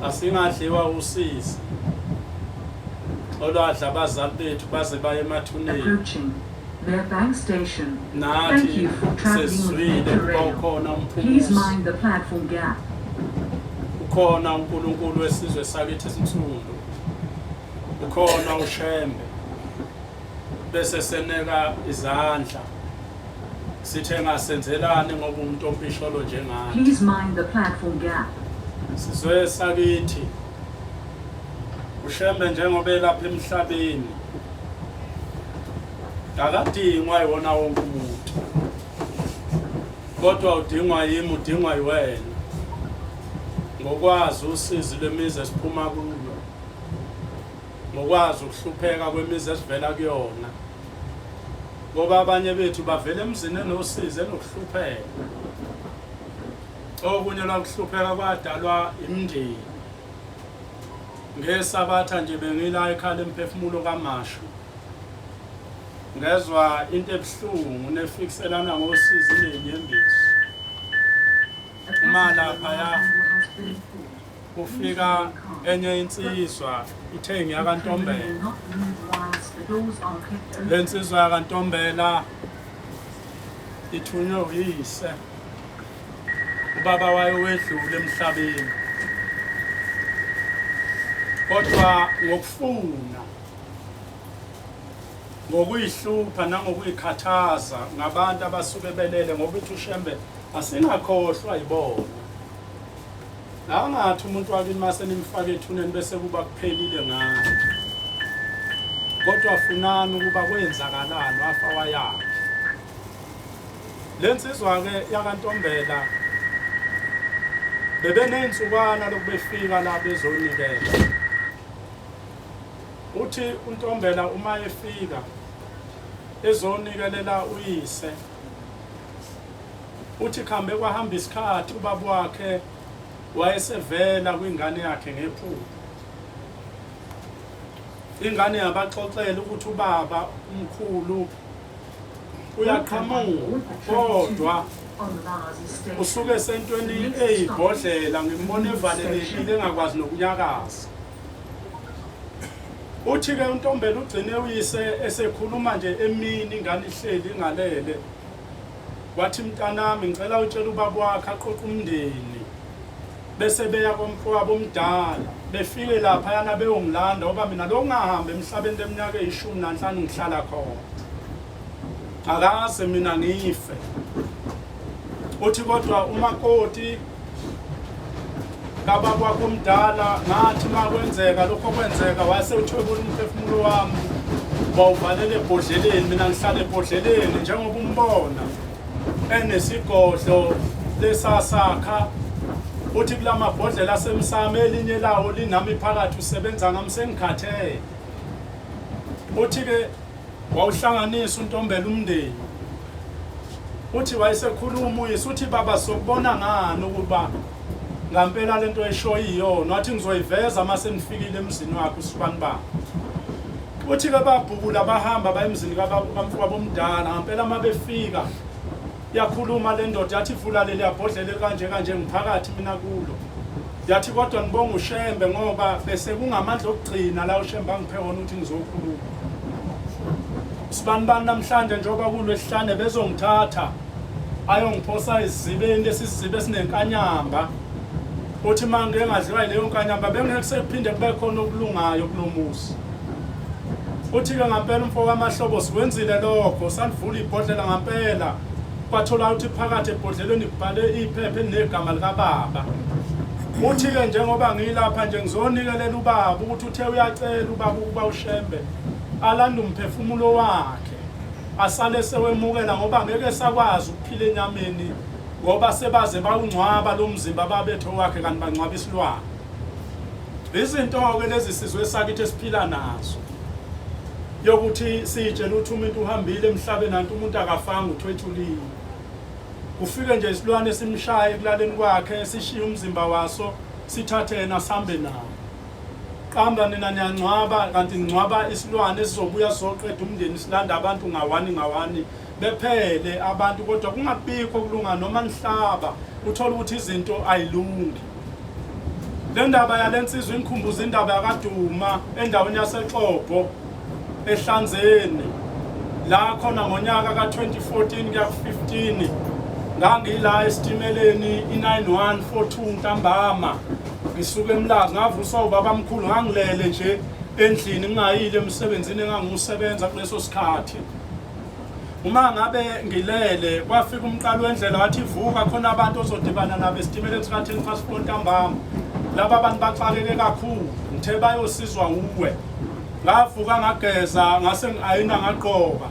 Asingadliwa usizi olwadla abazali bethu baze baye emathuneni. Approaching Merebank Station. Thank Nathi you for traveling with sesizwile ukuba Metrorail. ukhona Please umphumuzi, mind the platform gap. ukhona uNkulunkulu wesizwe sakithi esinsundu, ukhona uShembe. Bese seneka izandla sithe ngasenzelani ngoba umuntu ompisholo njengathi. Please mind the platform gap. Sizwe sakithi uShembe njengoba elapha emhlabeni akadingwa yiwona wonke umuntu, kodwa udingwa yimi, udingwa yiwena, ngokwazi usizi lwemizi esiphuma kulo, ngokwazi ukuhlupheka kwemizi esivela kuyona, ngoba abanye bethu bavela emzini enosizi, enokuhlupheka. Okunye lwakuhlupheka kwadalwa imindeni. NgeSabatha nje bengila ekhala emphefumulo kaMashu, ngezwa into ebuhlungu nefikiselana ngosizi nenyembezi. A Uma passenger laphaya alarm has been pulled. kufika enye insizwa ithe The train ngiyakaNtombela. will not move whilst the doors are kept Le open. nsizwa yakaNtombela ithunywe uyise, ubaba wayo wedlule emhlabeni, kodwa ngokufuna, ngokuyihlupha nangokuyikhathaza ngabantu abasuke belele, ngoba ithi uShembe asingakhohlwa yibona. Angathi umuntu wakini mase nimfake ethuneni bese kuba kuphelile ngayo, kodwa funani ukuba kwenzakalani, wafa wayaphi. Le nsizwa-ke yakaNtombela bebeney'nsukwana lokhu befika la bezonikela. Uthi uNtombela uma efika ezonikelela uyise, uthi khambe kwahamba isikhathi ubaba wakhe wayesevela kwingane yakhe ngephupho. Ingane yabaxoxela ukuthi ubaba umkhulu uyaqhamuka, kodwa On Lazi Station. usuke esentweni eyibhodlela, ngimbona evalelekile engakwazi nokunyakaza. Uthi-ke uNtombela ugcine uyise esekhuluma nje emini, ingane ihleli ingalele, wathi mntanami ngicela utshele ubaba wakhe aqoqe umndeni bese beya komfowabo omdala, befike laphayana beyongilanda, ngoba mina lokhu ngahamba emhlabeni leminyaka eyi-15 ngihlala khona, akaze mina ngife. Uthi kodwa umakoti kababa wakho omdala, ngathi makwenzeka lokho kwenzeka wase uthwebula umphefumulo wami wawuvalela ebhodleleni, mina ngihlala ebhodleleni njengoba umbona enesigodlo lesasakha. Uthi kulamabhodlela asemsamo elinye lawo linami phakathi, usebenza ngami sengikhathele. Uthi-ke wawuhlanganisa uNtombela umndeni, uthi wayesekhuluma uyise, uthi baba sokubona ngani ukuba ngampela lento eshoyo iyona? Wathi ngizoyiveza uma senifikile emzini wakhe usibani baba. Uthi-ke babhukula bahamba baya emzini kamfowabo omdala. Ngampela uma befika yakhuluma le ndoda, yathi vula leli yabhodlela kanje kanje, ngiphakathi mina kulo. Yathi kodwa ngibonga uShembe ngoba bese kungamandla okugcina la uShembe angiphe wona ukuthi ngizokhuluma. Sibanibani namhlanje njengoba kulwesihlane bezongithatha ayongiphosa esizibeni, lesi siziba esinenkanyamba. Uthi uma ngike ngadliwa yileyo nkanyamba bengeke sekuphinde kube khona okulungayo kulo muzi. Uthi-ke ngampela umfo kaMahlobo sikwenzile lokho, salivula ibhodlela ngampela kwathola ukuthi phakathi ebhodleleni kubhale iphepha elinegama likababa. Uthi-ke njengoba ngilapha nje ngizonikelela ubaba ukuthi uthe uyacela ubaba ukuba uShembe alande umphefumulo wakhe asale sewemukela, ngoba ngeke sakwazi ukuphila enyameni ngoba sebaze bawungcwaba lo mzimba babethe wakhe kanti bangcwaba isilwane. Izinto-ke lezi sizwe sakithi esiphila nazo, yokuthi siyitshela ukuthi umuntu uhambile emhlabeni nanti umuntu akafanga, uthwetshuliwe. Kufike nje isilwane simshaye ekulaleni kwakhe, sishiye umzimba waso, sithathe yena sihambe nawo. Qamba nina niyangcwaba, kanti ningcwaba isilwane esizobuya sizoqeda umndeni, silanda abantu ngawani ngawani, bephele abantu, kodwa kungabikho kulunga. Noma nihlaba uthole ukuthi izinto ayilungi. Le ndaba yale nsizwa ingikhumbuza indaba yakaDuma endaweni yaseXobho eHlanzeni la khona ngonyaka ka-2014 kuya ku-15 ngangila esitimeleni i-9142 ntambama ngisuka eMlazi ngavuswa ubabamkhulu ngangilele nje endlini ngingayile emsebenzini engangiwusebenza kuleso sikhathi. Uma ngabe ngilele kwafika umqalo wendlela wathi vuka khona abantu ozodibana nabo esitimeleni sika-4:10 ntambama. Laba bantu baxakeke kakhulu ngithe bayosizwa nguwe. Ngavuka ngageza ngase ngi-ayina ngagqoka.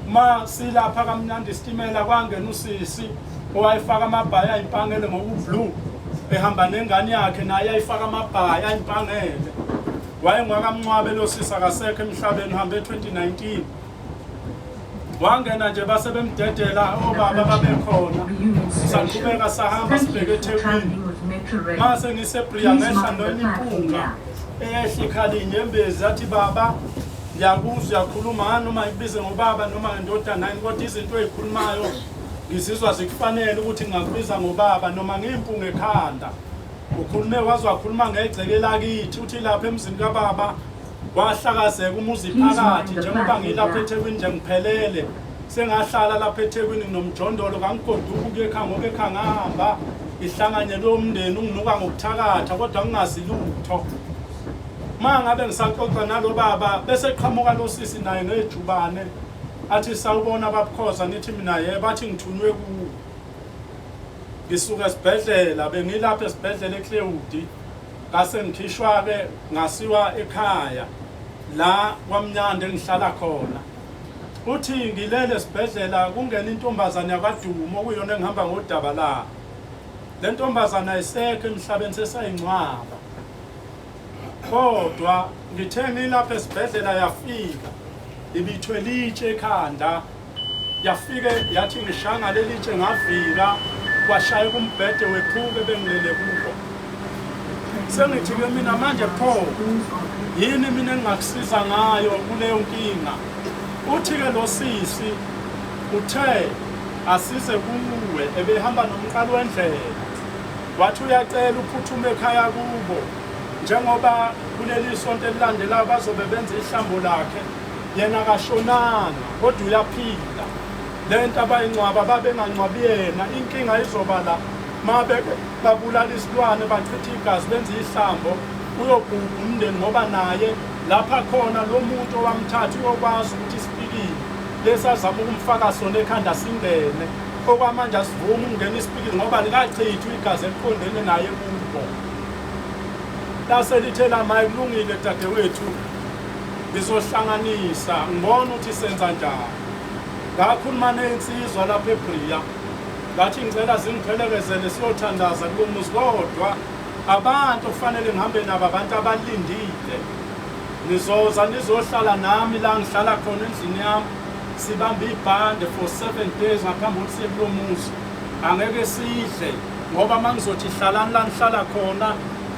Uma silapha kamnandi isitimela kwangena usisi owayefaka amabhayi ayimpangele ngokublue ehamba nengane yakhe naye ayifaka amabhayi ayimpangele. WayengowaKaMncwabe lo sisi akasekho emhlabeni uhambe 2019. Wangena nje base bemdedela obaba babekhona. Saqhubeka sahamba sibheke eThekwini. Mase ngiseBria ngehla noma impunga eyehla ikhala inyembezi yathi baba ngiyakuzwa uyakhuluma ngani noma ngikubize ngobaba noma ngendodana yini kodwa izinto oyikhulumayo ngizizwa zikufanele ukuthi ngingakubiza ngobaba noma ngiyimpunga ekhanda. Ukhulume waze wakhuluma ngegceke lakithi uthi lapha emzini kababa wahlakazeka umuzi phakathi njengoba ngilapha eThekwini nje ngiphelele sengahlala lapha eThekwini nginomjondolo kangigoduka ukuya ekhaya ngoba ekhaya ngahamba ngihlanganyelwe umndeni unginuka ngokuthakatha kodwa ngingazi lutho. Uma ngabe ngisaxoxa nalo baba bese qhamuka lo sisi naye ngejubane athi sawubona babukhoza ngithi mina yebo athi ngithunywe kuwe. Ngisuka esibhedlela bengilapha esibhedlela eCleudi ngase ngikhishwa-ke ngasiwa ekhaya la kwaMnyanda engihlala khona. Uthi ngilele esibhedlela kungena intombazane yakwaDuma okuyiyona engihamba ngodaba layo. Le ntombazane ayisekho emhlabeni sesayingcwaba. Kodwa ngithe ngilapha esibhedlela yafika ibithwele itshe ekhanda. Yafike yathi ngishaya ngaleli tshe ngavika kwashayeka umbhede wephuka ebengilele kuwo. Sengithi-ke mina manje pho yini mina engingakusiza ngayo kuleyo nkinga? Uthi-ke lo sisi uthe asize kuwe ebehamba nomqalo wendlela wathi uyacela uphuthume ekhaya kubo njengoba kuleli sonto elilandelayo bazobe benza ihlambo lakhe Yena akashonanga kodwa uyaphila. Lento abayingcwaba babengangcwabi yena, inkinga izoba la mabeke babulala isilwane bachitha igazi benza ihlambo uyobhubha umndeni ngoba naye lapha khona lo muntu owamthatha uyokwazi ukuthi isipikili lesi azama ukumfaka sona ekhanda singene. Okwamanje asivumi ukungena isipikili ngoba likachithwa igazi eliqondene naye kubo. Lase lithe lamaye kulungile dadewethu Ngizohlanganisa ngibone ukuthi senza njani. Ngakhuluma nezinsizwa lapha eBria ngathi ngicela zingiphelekezele siyothandaza kulo muzi kodwa abantu okufanele ngihambe nabo abantu abalindile. Nizoza nizohlala nami la ngihlala khona endlini yami sibambe ibhande for 7 days ngaphambi kokuthi siye kulo muzi. Angeke sidle ngoba uma ngizothi hlalani la nihlala khona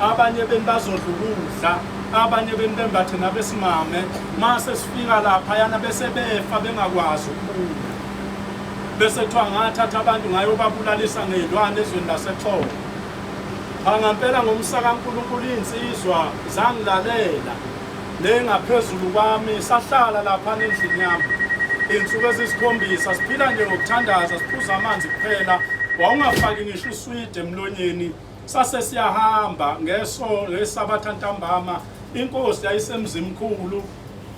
abanye beni bazodla ukudla abanye beni bembathe nabesimame mase sifika laphayana bese befa bengakwazi ukubuya bese kuthiwa ngathatha abantu ngayobabulalisa ngey'lwane ezweni laseXhoba. Cha ngampela ngomsa kaNkulunkulu iy'nsizwa zangilalela le ngaphezulu kwami sahlala laphana endlini yami iy'nsuku eziyisikhombisa siphila nje ngokuthandaza siphuza amanzi kuphela wawungafaki ngisho uswidi emlonyeni Sase siyahamba ngeso ngesabatha ntambama inkosi yayisemzimkhulu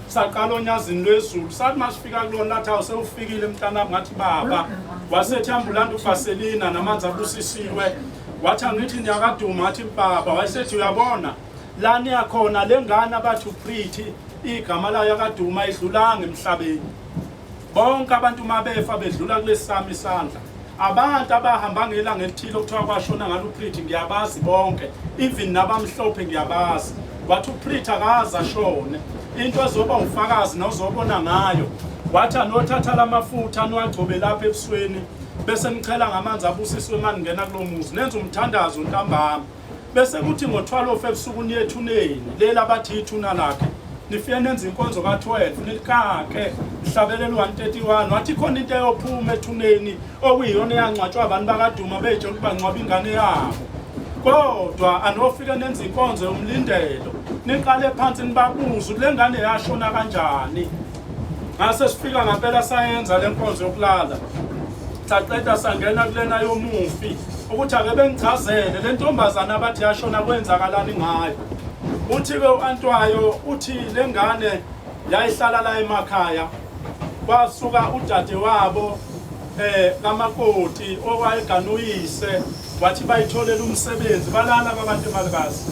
saqala onyazini lwezulu sathi masifika kulona lathi awu sewufikile mntanami ngathi baba wasethi ambulanda uvaselina namanzi abusisiwe wathi angithi niyakaduma wathi baba wayesethi uyabona la niyakhona le ngane abathi uPretty igama layo akaduma idlulanga emhlabeni Bonke abantu uma befa bedlula kulesi sami isandla. Abantu abahamba ngelanga elithile okuthiwa kwashona ngalo uPretty ngiyabazi bonke, even nabamhlophe ngiyabazi. Wathi uPretty akaze ashone. Into ezoba ufakazi nozobona ngayo wathi anothatha lamafutha niwagcobe lapha ebusweni bese nichela ngamanzi abusisiwe uma ningena kulo muzi nenze umthandazo ntambama. Bese kuthi ngo-12 ebusuku niye ethuneni leli abathi ithuna lakhe nifike nenze inkonzo ka-12 nilikakhe nihlabelele u-131 wathi khona into eyophuma ethuneni okuyiyona eyangcwatshwa abantu bakaduma beyitshela ukuthi bangcwaba ingane yabo. Kodwa anofike nenze inkonzo yomlindelo, niqale phansi nibabuze ukuthi le ngane yashona kanjani. Ngase sifika ngampela sayenza le nkonzo yokulala. Saqeda sangena kulena yomufi ukuthi ake bengichazele le ntombazana abathi yashona kwenzakalani ngayo. Uthi-ke u-Antwayo uthi le ngane yayihlala la emakhaya kwasuka udadewabo eh kamakoti owayeganuyise wathi bayitholela umsebenzi balala kwabantu emalukazi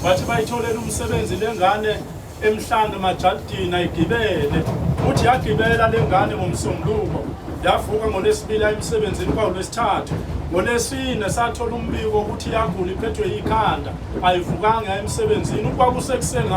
wathi bayitholela umsebenzi lengane emhlanga emajalidini ayigibele uthi yagibela lengane ngomsombuluko yavuka ngolwesibili emsebenzini kwawolwesithathu ngolwesine sathola umbiko ukuthi yagula iphethwe yikhanda ayivukanga emsebenzini ukwakusekuseni.